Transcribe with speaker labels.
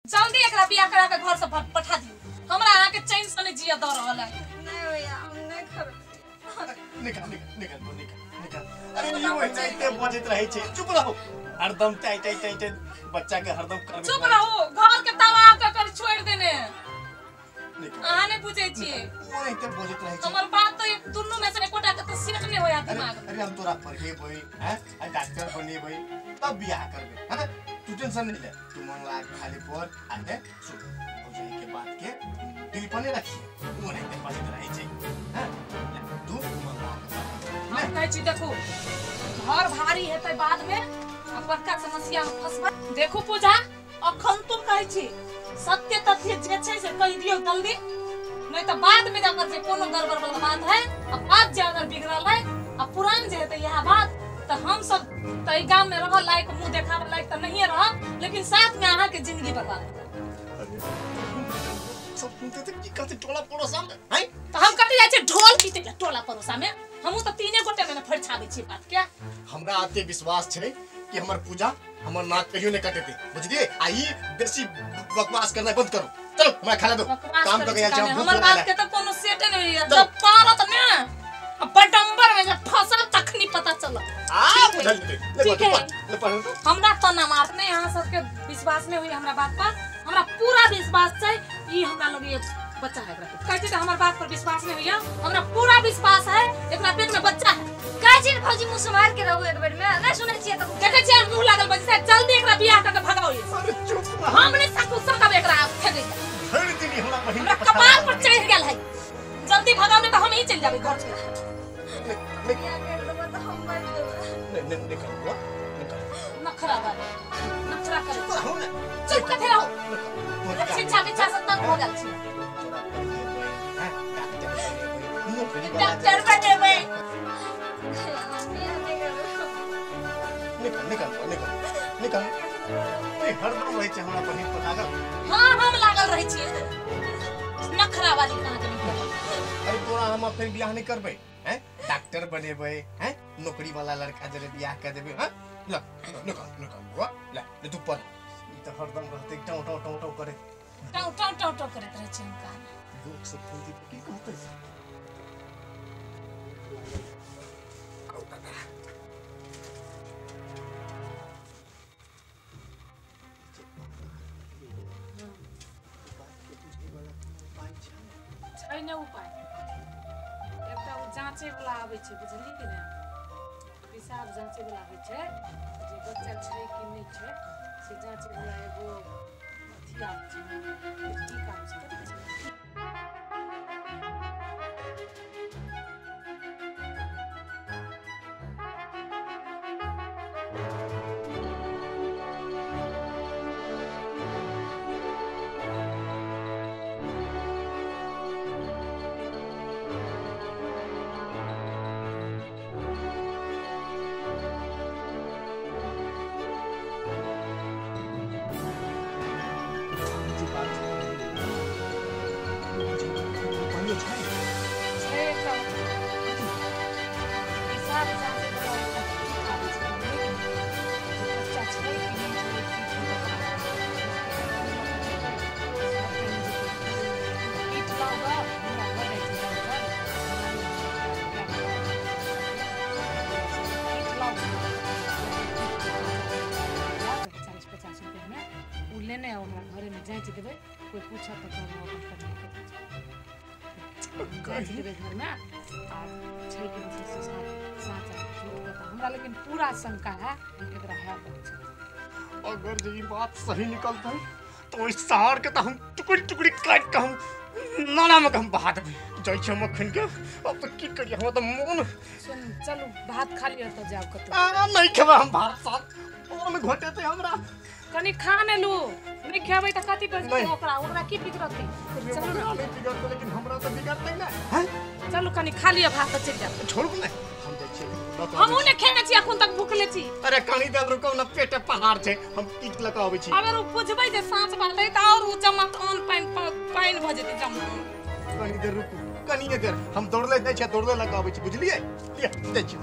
Speaker 1: जल्दी एकरा बियाह करा के घर से पठा दियो। हमरा अहाँ के चैन से नहीं जिया द रहल है।
Speaker 2: नहीं भैया हम नहीं करब।
Speaker 3: निकल निकल निकल निकल निकल। अरे ई ओइ जाइते बजैत रहै छै, चुप रहो। हरदम टाइ टाइ टाइ टाइ बच्चा के हरदम करबे।
Speaker 1: चुप रहो, घर के तबाह कर कर छोड़ देने। अहाँ नहीं बुझै छियै।
Speaker 3: ओ एते बजैत रहै छै।
Speaker 1: हमर बात तो एक दुनू में से एकोटा के तो सेट नहीं होया दिमाग।
Speaker 3: अरे हम तोरा पढ़ेबै हैं आ डॉक्टर बनेबै तब बियाह करबै हैं। तू टेंशन नहीं ले, तू मन लाग खाली पर आ ने सुन भौजाई के बात के दिल पर नहीं रखिए। ओ नहीं ते बजैत रहै छै हैं, तू मन लाग।
Speaker 1: हम कहै छी देखू घर भारी हेतै बाद में आ बड़का समस्या में फंसबै। देखू पूजा अखन तुम कहै छी सत्य तथ्य जे छै से कहि दियौ जल्दी, नहीं तो बाद में अगर जे कोनो गड़बड़ वाला बात है आ बात जे अगर बिगड़ल है आ पुरान जे हेतै इएह बात तो हम सब तो ई गाम में रह लायक मुंह देखाबे लायक तो नहीं रहब, लेकिन साथ में अहाँ के जिंदगी बर्बाद हो।
Speaker 3: सब सुनते त की कहते टोला पड़ोसा में हैं?
Speaker 1: तो हम कथी जाइ छियै ढोल पीटै ला टोला पड़ोसा में? हमहूँ तो तीने गोटे में फरिछाबै छियै बात के।
Speaker 3: हमरा आते विश्वास छै कि हमर पूजा हमर नाक कहियो नहीं कटेते, बुझलिए? आ ई बेसी बकवास करना बंद करो। चलो हमरा खाना दो, काम करके आयल छी हम।
Speaker 1: हमर बात के तो कोनो सेटे नहीं होइया। जब पारत ने आ बडंबर में जब फसल तखनी पता चलत।
Speaker 3: आ बुझलिए ले पढ़ ले पढ़।
Speaker 1: हमरा तो ना मारत नहीं, अहाँ सबके विश्वास नहीं हुई हमरा बात पर। हमरा पूरा विश्वास छै ई हमरा लग ये बच्चा है एकरा। कहै छी त हमर बात पर विश्वास नहीं होइया, हमरा पूरा विश्वास है एकरा पेट में बच्चा है।
Speaker 2: कहै छी भौजी मुंह संभाल के रहू एक बेर में, नहीं सुनै छियै त
Speaker 1: देखै छियै मुंह लागल बजै। जल्दी एकरा बियाह कर के भगाओ।
Speaker 3: अरे चुप रह,
Speaker 1: हम नहीं सकू सकब एकरा फेकै।
Speaker 3: भरि दिन हमरा बहिन
Speaker 1: हमरा कपार पर चढ़ गेल है। जल्दी भगाओ नहीं त हम ही चल जाबै घर छोड़।
Speaker 2: बियाह कर देबै त हम मर जेबै।
Speaker 3: नहीं नहीं निकल बुआ निकल।
Speaker 1: नखरा बात नखरा कर।
Speaker 3: चुप रहू ने,
Speaker 1: चुप कथे रहू। शिक्षा दीक्षा से तंग हो गेल छी। डॉक्टर बनेबै।
Speaker 3: निकल निकल निकल निकल। ए हरदम रहै छै हमरा बहिन पर लागल।
Speaker 1: हां हम लागल रहै छियै नखरा वाली कहाँ के निकल।
Speaker 3: अरे तोरा हम फेर बियाह नहीं करबै हैं, डॉक्टर बनेबै हैं, नौकरी वाला लड़का जरे बियाह कर देबै हैं। ल निकल निकल बुआ ले ले तू पढ़। ई त हरदम रहतै टाउ टाउ टाउ टाउ करे,
Speaker 1: टाउ टाउ टाउ टाउ करैत रहै छै हुनका।
Speaker 3: लोक सब खुदी की कहतै?
Speaker 1: छै ने उपाय एकटा ओ जाँचे वाला आबै छै, बुझलियै कि ने? पेशाब जाँचे वाला होइ छै जे बच्चा छै कि नहि छै से जाँचे वाला एगो अथी आबै छै, टीका आबै छै, कथी कहै छै? लेने आओ हमरा घरे में जाँच देबै, कोई पूछत तऽ कहब अपन कनिया के जाँच देबै घर में आ छै कि नहीं से साँच झूठ बता हमरा, लेकिन पूरा शंका है एकरा है बच्चा।
Speaker 3: अगर जे ई बात सही निकलतै तो इस शहर के तो हम टुकड़ी टुकड़ी काट के हम नाला में हम बहा देबै। जाइ छी हम अखन के, अब तो की करिए हमरा तो मोन।
Speaker 1: सुन चलू भात खा लिअ तऽ जाउ कतौ।
Speaker 3: आ नहीं खेबै हम भात सात और में घोटेतै हमरा।
Speaker 1: कनी खा ने लू, नहीं खेबै तऽ कथी बजतै ओकरा, ओकरा की बिगड़तै? चलू
Speaker 3: ना नहीं बिगड़तै लेकिन हमरा तऽ बिगड़तै ने हैं।
Speaker 1: चलू कनी खा लिअ भात तऽ चलि जाउ।
Speaker 3: छोड़ू ने हम जाइ छी।
Speaker 1: हमहूँ ने खेने छी अखन तक भूखले छी।
Speaker 3: अरे कनी देर रुकू ना, पेटे पहाड़ छै, हम पीट लऽ कऽ अबै छी।
Speaker 1: अगर ओ बुझबै जे साँच बात है तऽ और ओ जमा अन्न पानि पानि भऽ जेतै जमा।
Speaker 3: कनी देर रुकू, कनिए देर, हम दौड़ले जाइ छी, दौड़ले लऽ कऽ अबै छी, बुझलियै? लिअ जाइ छी।